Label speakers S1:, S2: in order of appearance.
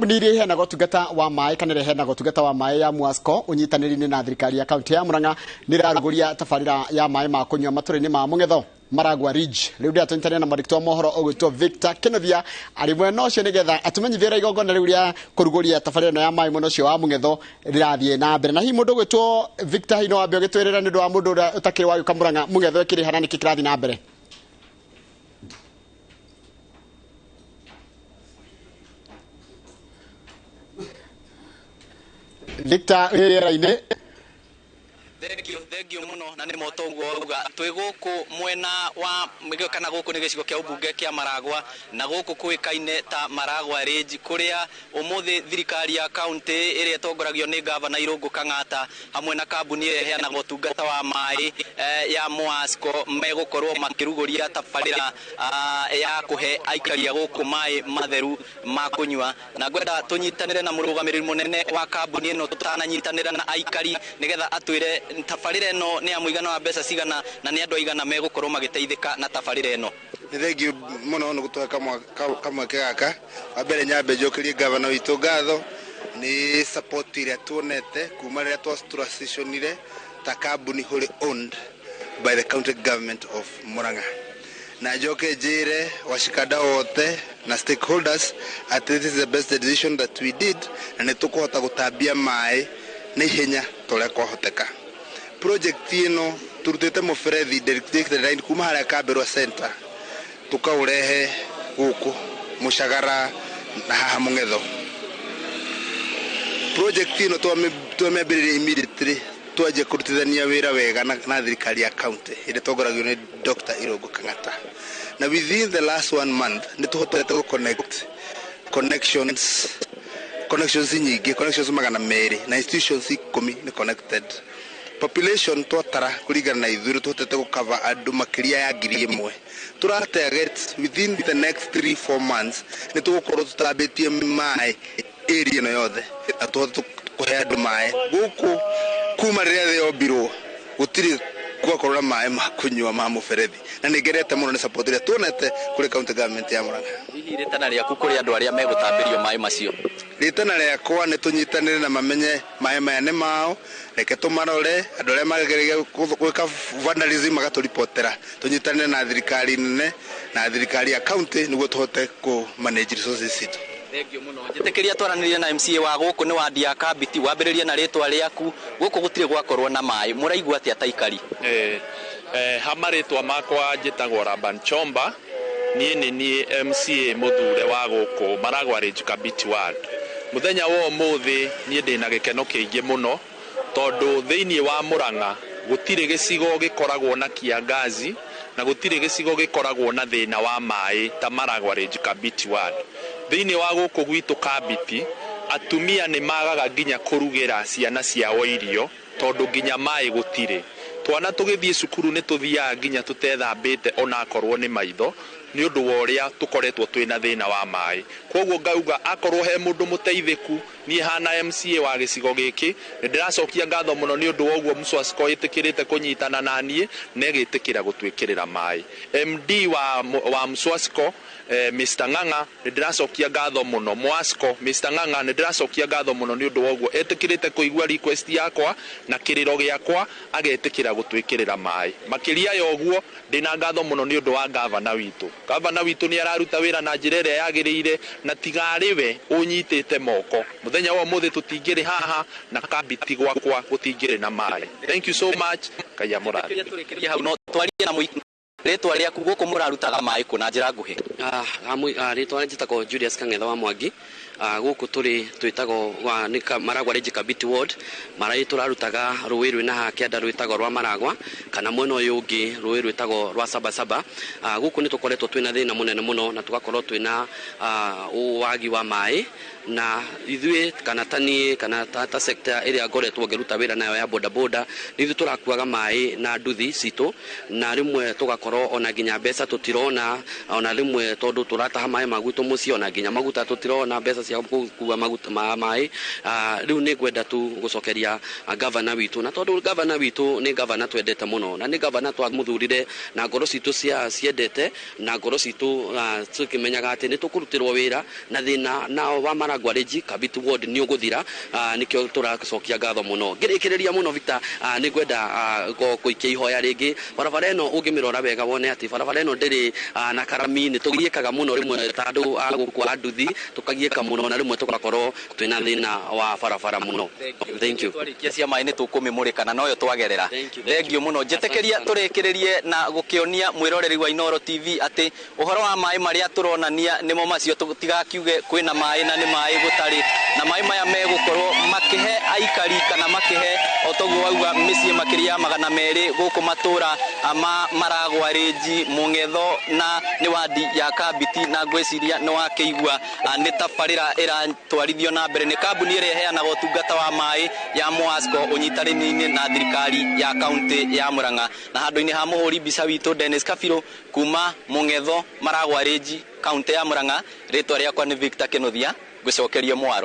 S1: Kambuni iria iheanaga ũtungata wa maĩ kana ĩrĩa iheanaga ũtungata wa maĩ ya Mwasco ũnyitanĩri-inĩ na thirikari ya kaunti ya Murang'a nĩ ĩrarugũria tabarĩra ya maĩ ma kũnyua matũra-inĩ ma Mũng'etho Maragua Ridge. Rĩu ndĩratũnyitanĩra na mwandĩki wa mohoro ũgwĩtwo Victor Kĩnuthia arĩ mwena ũcio nĩgetha atũmenyithie ũrĩa igongona rĩu rĩa kũrugũria tabarĩra ĩno ya maĩ mwena ũcio wa Mũng'etho rĩrathiĩ na mbere. Na hihi mũndũ ũgwĩtwo Victor, hihi no wambe ũgĩtwĩrĩra nĩ ũndũ wa mũndũ ũrĩa ũtakĩrĩ wagĩũka Murang'a, Mũng'etho ĩkĩrĩ ha na nĩkĩ kĩrathiĩ na mbere? Victor wĩ rĩera-inĩ.
S2: Thengio, thengio muno na nĩ moto ũguo wauga. Twĩ gũkũ mwena wa kana gũkũ nĩ gĩcigo kĩa ũmbunge kĩa Maragwa na gũkũ kũĩkaine ta Maragwa Ridge, kũrĩa ũmũthĩ thirikari ya kaunti ĩrĩa ĩtongoragio nĩ ngavana Irũngũ Kang'ata hamwe na kambuni ĩrĩa ĩheanaga ũtungata wa maĩ ya Mwasco megũkorwo makĩrugũria tabarĩra ya kũhe aikari a gũkũ maĩ matheru ma kũnyua. Na ngwenda tũnyitanĩre na mũrũgamĩrĩri mũnene wa kambuni ĩno tũtananyitanĩra na aikari nĩgetha atwĩre tabarĩra ĩno nĩ ya mũigana wa mbeca cigana na nĩ andũ aigana megũkorwo magĩteithĩka na tabarĩra ĩno.
S3: Nĩ thengio mũno nĩ gũtũhe kamweke gaka. Wa mbere nyambe njokerie ngavana witũ ngatho nĩ support ĩrĩa tuonete kuma rĩrĩa twa transitionire ta kambuni wholly owned by the county government of Murang'a. Na njoke njĩre washikadau othe na stakeholders atĩ this is the best decision that we did, na nĩ tũkũhota gũtambia maĩ na ihenya ta ũrĩa kwahoteka. Project ĩno tũrutĩte mũberethi dedicated line kuma harĩa Kambĩrwa Center tũkaũrehe gũkũ Mũcagara na haha Mũng'etho. Project ĩno twamĩambĩrĩria immediately twanjia kũrutithania wĩra wega na thirikari ya county ĩrĩa ĩtongoragio nĩ Dr. Irũngũ Kang'ata. Na within the last 1 month nĩ tũhotete gũ connect connections nyingĩ, connections magana merĩ na institutions ikũmi nĩ connected. Population twatara kũringana na ithuĩ tũhotete gũ cover andũ makĩria ya ngiri ĩmwe. Tũra target within the next 3-4 months nĩ tũgũkorwo tũtambĩtie maĩ area ĩno yothe na tũhote kũhe andũ maĩ gũkũ. Kuma rĩrĩa thĩ yombirwo gũtirĩ gwakorwo na maĩ ma kũnyua ma mũberethi, na nĩ ngenete mũno nĩ support ĩrĩa tuonete kũrĩ county government ya Murang'a.
S2: Hihi rĩtana rĩaku kũrĩ andũ arĩa megũtambĩrio maĩ macio?
S3: Rĩtana rĩakwa nĩ tũnyitanĩre na mamenye maĩ maya nĩ mao, reke tũmarore andũ arĩa mageragia gwĩka vandalism magatũripotera. Tũnyitanĩre na thirikari nene na thirikari ya county nĩguo tũhote kũ manage resources citũ.
S2: Thengio mũno. Njĩtĩkĩria twaranĩrie na MCA wa gũkũ nĩ wandi ya Kambiti, wambĩrĩrie na rĩtwa rĩaku. Gũkũ gũtirĩ gwakorwo na maĩ, mũraigua atĩa ta aikari?
S4: Ha marĩtwa makwa njĩtagwo Laban Chomba, niĩ nĩ niĩ MCA mũthure wa gũkũ Maragwa Ridge Kambiti Ward. Mũthenya wa ũmũthĩ niĩ ndĩna gĩkeno kĩingĩ mũno tondũ thĩinĩ wa Murang'a gũtirĩ gĩcigo gĩkoragwo na kiangazi na gũtirĩ gĩcigo gĩkoragwo na thĩna wa maĩ ta Maragwa Ridge Kambiti Ward. Thĩinĩ wa gũkũ gwitũ Kambiti, atumia nĩ magaga nginya kũrugĩra ciana ciao irio tondũ nginya maĩ gũtirĩ. Twana tũgĩthiĩ cukuru nĩ tũthiaga nginya tũtethambĩte onakorwo nĩ maitho nĩ ũndũ wa ũrĩa tũkoretwo twĩna thĩna wa maĩ. Koguo ngauga akorwo he mũndũ mũteithĩku, niĩ hana MCA wa gĩcigo gĩkĩ nĩ ndĩracokia ngatho mũno nĩ ũndũ wa ũguo Mswasco ĩtĩkĩrĩte kũnyitana na niĩ na ĩgĩtĩkĩra gũtwĩkĩrĩra maĩ. MD wa Mswasco, Mr Ng'ang'a, nĩ ndĩracokia ngatho mũno. Mwasco Mr Ng'ang'a, nĩ ndĩracokia ngatho mũno nĩ ũndũ wa ũguo etĩkĩrĩte kũigua request yakwa na kĩrĩro gĩakwa agetĩkĩra gũtwĩkĩrĩra maĩ. Makĩria ya ũguo ndĩna ngatho mũno nĩ ũndũ wa gavana witũ. Gavana witũ nĩ araruta wĩra na njĩra ĩrĩa yagĩrĩire na tigarĩ we ũnyitĩte moko. Mũthenya wa ũmũthĩ tũtingĩrĩ haha na Kambiti gwakwa gũtingĩrĩ na maĩ. Thank you so much. Ngai amũrathime.
S2: Tũrĩkĩrie hau, no twarie na mũingĩ. Rĩtwa rĩaku gũkũ mũrarutaga maĩ kũ na njĩra nguhĩ?
S5: Rĩtwa njĩtagwo Julius Kang'ethe wa Mwangi. Gũkũ tũrĩ twĩtagwo nĩ Maragwa Ridge Kambiti Ward. Maĩ tũrarutaga rũĩ rwĩna haha kĩanda rwĩtagwo rwa Maragwa kana mwena ũyũ ũngĩ rũĩ rwĩtagwo rwa Sabasaba. Gũkũ nĩ tũkoretwo twĩna thĩna mũnene mũno na tũgakorwo twĩna wagi wa maĩ, na ithuĩ kana ta niĩ kana ta sector ĩrĩa ngoretwo ngĩruta wĩra nayo ya boda boda, nĩ ithuĩ tũrakuaga maĩ na nduthi citũ, na rĩmwe tũgakorwo Tũgakorwo ona nginya mbeca tũtirona ona rĩmwe, tondũ tũrataha maĩ ma gwitũ mũciĩ, ona nginya maguta tũtirona mbeca cia gũkua maguta ma maĩ. Rĩu nĩ ngwenda tu gũcokeria gavana witũ, na tondũ gavana witũ nĩ gavana twendete mũno, na nĩ gavana twamũthurire na ngoro citũ cia ciendete, na ngoro citũ tũkĩmenyaga atĩ nĩ tũkũrutĩrwo wĩra na thĩna na wa Maragua Ridge Kabiti Ward nĩ ũgũthira. Nĩkĩo tũracokia ngatho mũno. Ngĩrĩkĩrĩria mũno, Victor, nĩ ngwenda gũikia ihoya rĩngĩ. Barabara ĩno ũngĩmĩrora wega wone atĩ barabara ĩno ndĩrĩ na karami. Nĩ tũgiĩkaga mũno rĩmwe ta andũ a gũkũ a nduthi, tũkagiĩka mũno na rĩmwe tũgakorwo twĩna thĩna wa barabara mũno. Thank you.
S2: Twarĩkia cia maĩ nĩ tũkũmĩmũrĩka na noyo twagerera.
S5: Thank you, thank
S2: Thank you mũno. Njĩtĩkĩria tũrĩkĩrĩrie na gũkĩonia mwĩroreri wa Inooro TV atĩ ũhoro wa maĩ marĩa tũronania nĩmo macio. Tũtigakiuge kwĩna maĩ na nĩ maĩ gũtarĩ, na maĩ maya megũkorwo makĩhe aikari kana makĩhe o toguo wauga mĩciĩ makĩria ya 200 gũkũ matũra ma Maragua Ridge, Mũng'etho na nĩ wadi ya Kabiti. Na ngwĩciria nĩ wakĩigua nĩ tabarĩra ĩratwarithio na mbere nĩ kambuni ĩrĩa ĩheanaga ũtungata wa maĩ ya Mwasco ũnyitanĩri-inĩ na thirikari ya kaunti ya Murang'a. Na handũ-inĩ ha mũhũri mbica witũ Dennis Kabirũ, kuma Mũng'etho, Maragua Ridge, kaunti ya Murang'a, rĩtwa rĩakwa nĩ Victor Kĩnuthia, ngũcokerie mwaro.